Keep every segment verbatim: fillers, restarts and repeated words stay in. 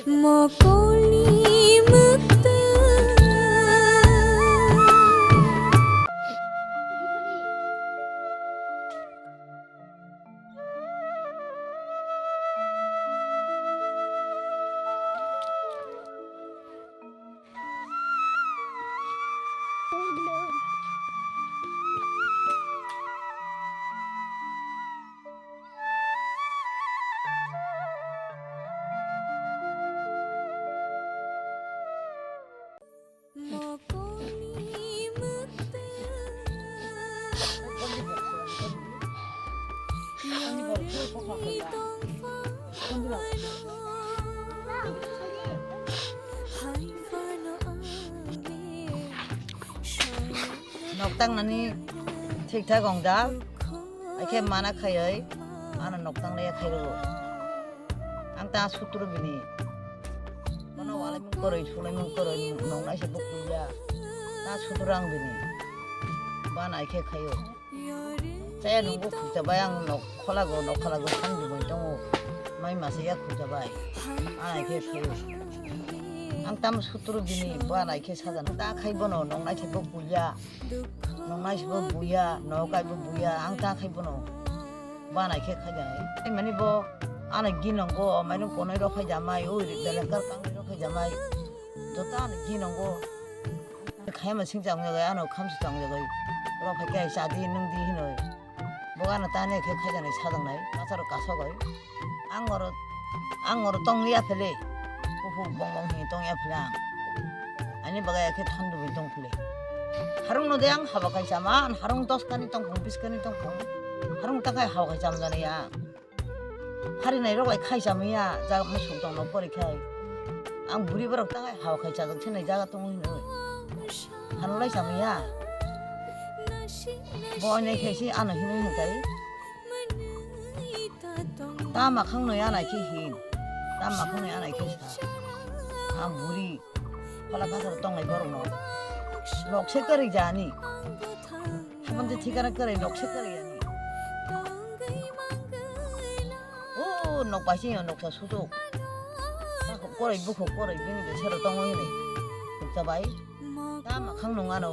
Mokoli mukta. Nok tangnani thik thak wngjak, haikhe mana khaiwi ano nok tangnai khairw. Ang ta sutro bini. Bono walaimung kwrwi, sulaimung kwrwi, noknai se bukhuya. Ta sutro ang bini. Bana haikhe khaio. Chaya nungbo khukjabai ang nok kholago, nok kholago thang dubui tongo. Mai masa ya khukjabai. Ang haikhe khaio. Ang tamo sutro bini, bana haikhe sajana. Ta khai bono noknai se bukhuya. Noknai se bo buya, nok kai bo buya. Ang ta khai bono. Bana haikhe khaijak. Mani bo ano ginongo, mani konoi rok khaijamai, ui belengkar kangni rok khaijamai. Joto ano ginongo. Khayama sing chang jagai, ano khamsu chang jagai. Rok hai khe chadi nungdi hinoi. Bo ano tani khe khaijani sajaknai, kasaro kasogoi. Ang oro, ang oro tong liya phele. Kuphur bong bong hini tong ya phele ang. Ani bagai khe thon dubui tong phele. Harung no de ang haba khai chama, harung dos kani tong phung, bis kani tong phung. Harung ta khai haba khai cham jani ya. Hari nai rok lai khai chama ya, ja musuk tong no pori khai. Ang buri borok ta khai haba khai chajak se nai jaga tong hino. Hano lai chama ya. Bo nai khai si ano hino hino kai. Ta makhang noi anai khe hin. Ta makhang noi anai khe sa. A buri. Phala kasar tonglai borok no. Nok se kwrwi jani. Hamam je thikana kwrwi nok se kwrwi jani. O nok bai se nok sa sutuk. Kwrwi bukhuk kwrwi bini besero tongo hini. Bukcha bai. Ta makhang nung ano.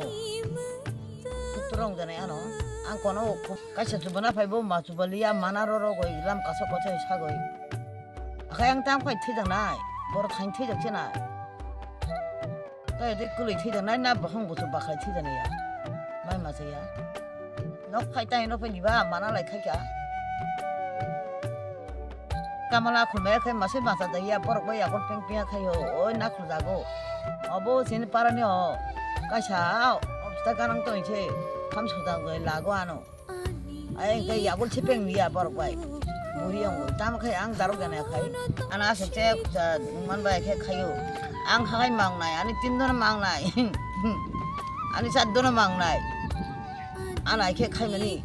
Kuturong jani ano. Ang kono kaisa chubana phai bo ma chubaliya mana roro goi lam kaso koso sagoi. Akhai ang tang phai thijak nai. Boro thain thijak chinai. Tei de kwlwi thijak nai na bohong busu bakhai thijak nai ya. Mai ma ya. Nok phai tai nok phai ni ba mana lai khai ka. Kamala khumaya khai mase masa da ya borok bai yakol peng peng khai ho oi na khul jago. Obo sini para ni o kaisa o ta ganang to se kham sudang bai lago ano. Ai kai yakol se peng ya borok bai. Buri ang tam khai ang darok gana khai. Ana se che man bai khai khayo. Ang khai mang nai ani tin don mang nai. Ani sat don mang nai. Ano hai khe khaimani.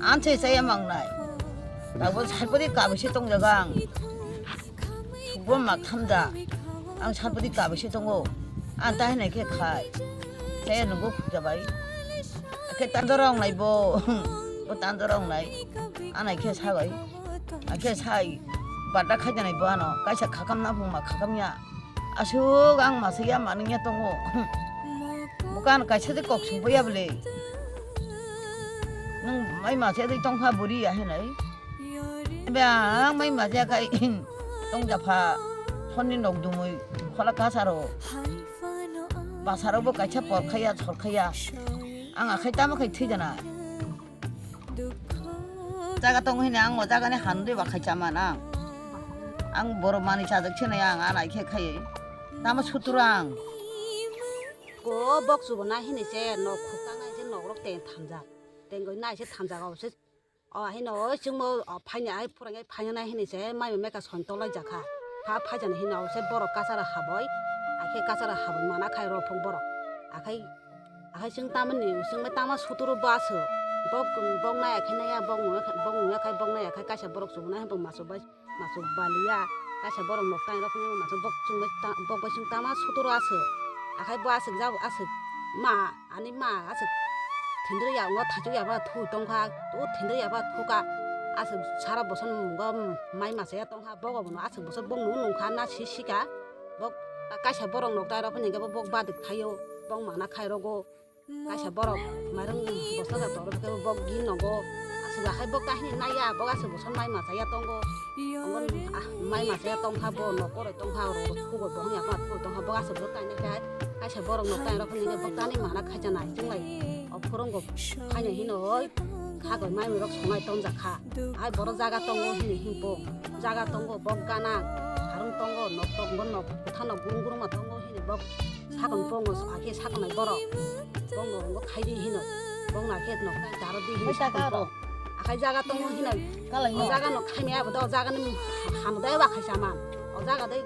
Ang se chaya mangnai. Tabuk salpadi kabui se tongjago ang. Sukbo mak thamja. Ang salpadi kabui se tongo. Ang ta hinai khe khai. Chaya nungbo khukjabai. Akhe tandora ongnai bo. Bo tandora ongnai. Ano hai khe sabai. Akhe sai. Bada khaijanai bo ano. Kaisa khakam na buma khakam ya. Aswk ang masa ya manwi ya tongo. Bukan kaisa de kok sungbai ya bwle. Nwng mai masa de tongkha buri ya hinai. Be ang mai masa ya kai tong japha. Sonni nok dumui khola kasaro. Basaro bo kaisa por khaya, sor khaya. Ang akhai tamo khai thwi jana. Jaga tongo hini ang o jaga ni handui ba khai chama na. Ang borok manwi chajak sinai ang anai khe khai. Tamo sutura ang. Ko bok chubo na hini se nok khuk tangnai se nok rok teng thamjak. Tengoi nai se thamjak o se. O hino o chwngmo o phaini ai phwrwngwi phaina nai hini se mai meka sontolai jakha. Ha phaijani hino o se borok kachara haboi. Akhe kachara haboi mana khai rok phung borok. Akhai Akhai chwng tamani, chwng bai tama suturu bo aswk. Bok, bok nai akhai nai ya, bok nung, bok nung ya khai, bok nai akhai kaisa borok chubunai bo masuk bai, masuk baliya. Kaisa borok nok tang rok phano masuk bok chwng bai ta, bok bai chwng tama suturu aswk. Akhai bo aswk jabo aswk. Ma, ani ma aswk. Thindri ya, ngo thachu ya ba thu tongkha, tu thindri ya ba thuka. Aswk sara bosor nungo mai masa ya tongkha, bogo bono aswk bosor bok nung nungkha na si sika. Bok kaisa borok nok tai rok phani hwnkhe bok badik phaio, bok mana khai rogo. Kaisa borok mairung bosna da toro khe bok gin nogo. Aswk akhai bok kahini naiya, bok aswk bosor mai masa ya tongo. Ongor, ah, mai masa ya tongkha bo, nok koroi tongkha, oro thugo bohong ya ma thugo tongkha, bok aswk bosor kainai khai. Kaisa borok nok tai rok phani hwnkhe bok tani mana khaijana, chwnglai. O phurungo phaina hino oi, khagoi mai rok sonai tonjak kha. Ai borok jaga tongo hini himpo. Jaga tongo bok gana, harung tongo, nok tongo, nok kotha nok gurung gurung ma tongo hini bok sakon pongo, akhe sakon nai borok. Bok no bok khai di hino. Bok na khe nok tai daro di hino sakon pong. Akhai jaga tongo hino. O jaga no khai maya bodo, o jaga ni hano dai wa khai saman. O jaga dai,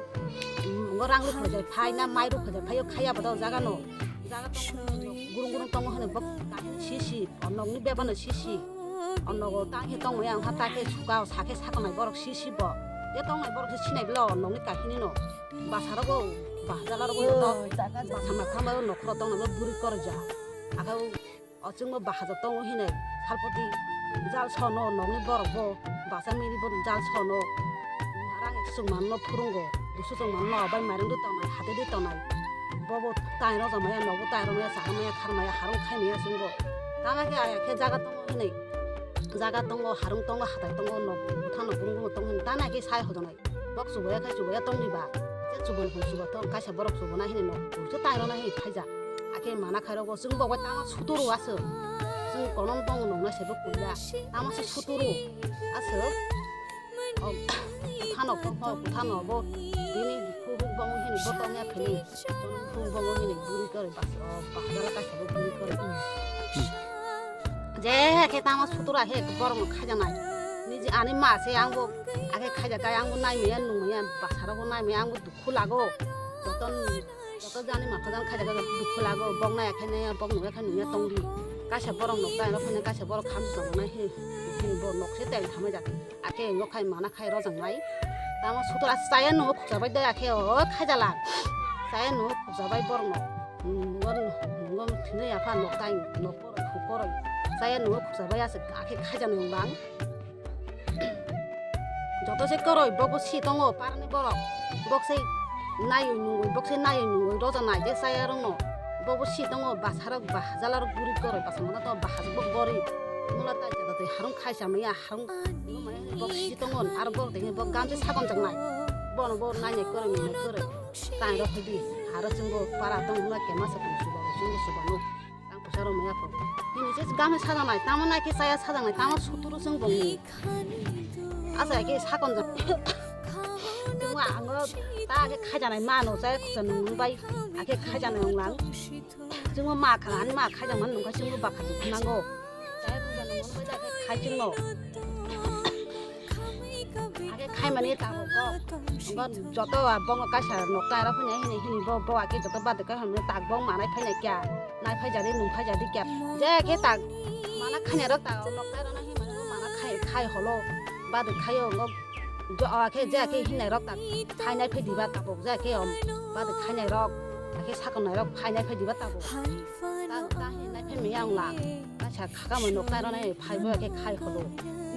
mm, ngo rang ruk khojai phai na mai ruk khojai phai o khaya bodo o jaga no. Jaga tongo hino, gurung gurung tongo hino bok kahini si si. O nokni bebano sisi. O nogo tanghi tongmani ang kha ta khe suka o, sakhe sakonai borok sisi bo. Je tongnai borok se sinai bwla o nokni kahini no. Basa rogo, bahajala rogo joto. Basa mathang bai o nokhoro tongnai bo buri korja. Akhe o, o chwngbo bahaja tongo hinai. Salpoti jal sono nokni borok bo. Basa miri bo jal sono. Rang ek chwng manno phurungo. Dusu chwng manno bai mairung di tongnai, hati di tongnai. Bobo tai rojak maya, nogo tai rok maya, chakha maya, khar maya, harung khai maya chwngbo. Tama khe aya khe jaga tongo hinwi, jaga tongo, harung tongo, hatai tongo, nok bwthang nok brum brum tongo hinwi tana khe sai hojonai. Bok chubaya khe chubaya tong diba. Je chubani hwn chuba tong, kaisa borok chubana hinwi nok khe tai rwna hinwi phaijak. Akhe mana khai rogo chwng bo bai tama suturu aswk. Chwng konon tongo nokna sebo kulia. Tama se suturu aswk. O, kutha no, kutha, kutha no bo bini khuk bong hini bo tong ya phini. Khuk bong hini buri kore bas, o, bahajala kaisa bo buri kore. Je khe tama sutura khe borok no khajanai. Niji ani ma se ang bo akhe khaja kai ang bo nai maya nung maya basa rogo nai maya ang bo dukhu lago. Joton Joto jani ma khajan khaijak khe dukhu lago, bok nai khe nai, bok nung ya khe nung ya tong di. Kaisa borok nok tai rok phani kaisa borok kham song nai hi, hi bo nok se tai thamai jak. Akhe nok khai mana khai rojak nai. Tamo sutra chaya nungo khuksa bai de akhe o khaijala. Chaya nungo khuksa bai borok no. Nungo, nungo thini ya pha nok tai nok borok khuk borok. Chaya nungo khuksa bai aswk akhe khaijak nung bang. Joto se koroi, bokbo si tongo, parni borok. Bok se naiwi nungwi, bok se naiwi nungwi roja nai je chaya rokno. Bokbo si tongo, basarok, bahajalarok guri koroi, basa mano tongo, bahajak bo gori. Mula tai jada twi harung khaisa maya, harung bok si tongo, aro bok tengwi bok gamse sakon jak nai. Bono bo nai nai koroi, nai nai koroi. Tai rok hidi, aro chwngbo para tong hwnba kema sa tong suba, chwngbo suba no. Ang pwsa rw maya kho. Nini se game sajaknai, tamo nai khe chaya sajaknai, tamo suturu chwng bongni. Asa khe sakon jak. Tamo ang ta khe khajanai mano, chaya khuksa nung bai. Akhe khajanai ong lang. Chwngbo ma kha, ani ma khajakmani nung kha chwngbo bakha dukhu nango. Chaya khuksa nung bai da khe khai chwngno. Age khaimani tabuk kok. Joto bongo kaisa nokta aro phani hini hini bo bo age joto bade kai hamni tak bong manai phainai kya. Nai phaijadi nung phaijadi kya. Je khe tak mana khainai rok tak nokta aro na himani mana khai khai holo. Bade khaio ngo jo ake je khe hinai rok tak khainai phai diba tabuk je khe om bade khainai rok ake sakon nai rok khainai phai diba tabuk. Ta ta hinai phai miyang la. Kaisa khakamwi noknai rwnai phaibo khe khai kholo.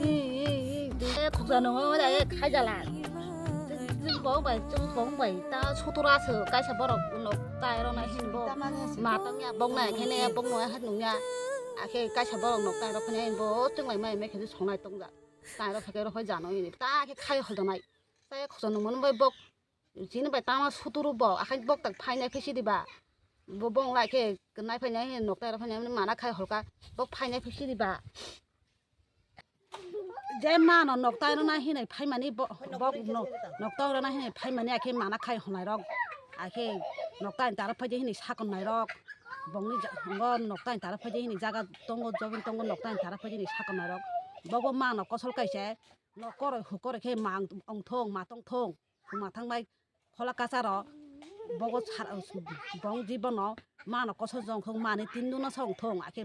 I, i, i, e khuksa nungo, e khaijala. Chwng bong bai, chwng bong bai, ta sutura se kaisa borok nok tai rwnai hinbo. Ma tongya, bong nai khe ne, bong nai hat nungya. Akhe kaisa borok nok tai rok phane bo chwnglai mai mai khe songnai tongja. Tai rok khe rok jano ini. Ta khe khai holtonai. Ta khuksa nungmano bai bok. Chini bai tama suturu bo, akhai bok tak phainai phaisi diba. Bo bong lai khe nai phainai nok tai rok phainai mana khai holka. Bok phainai phaisi diba. Je mano nok tai rok na hinai phaimani bo, bok no, nok tai rok na hinai phaimani akhe mana khai honai rok. Akhe nok tai tara phaidi hinai sakon nai rok. Bongni ja-, ngo nok tai tara phaidi hinai jaga tongo, jobin tongo nok tai tara phaidi hinai sakon nai rok. Bogo mano kosol kaise. Nok koroi huk koroi khe ma ong thong, ma tong thong. Khuma thangbai khola kacharo bogo sar-, bong jibono mano koso jongkhok mani tinduno song thong akhe.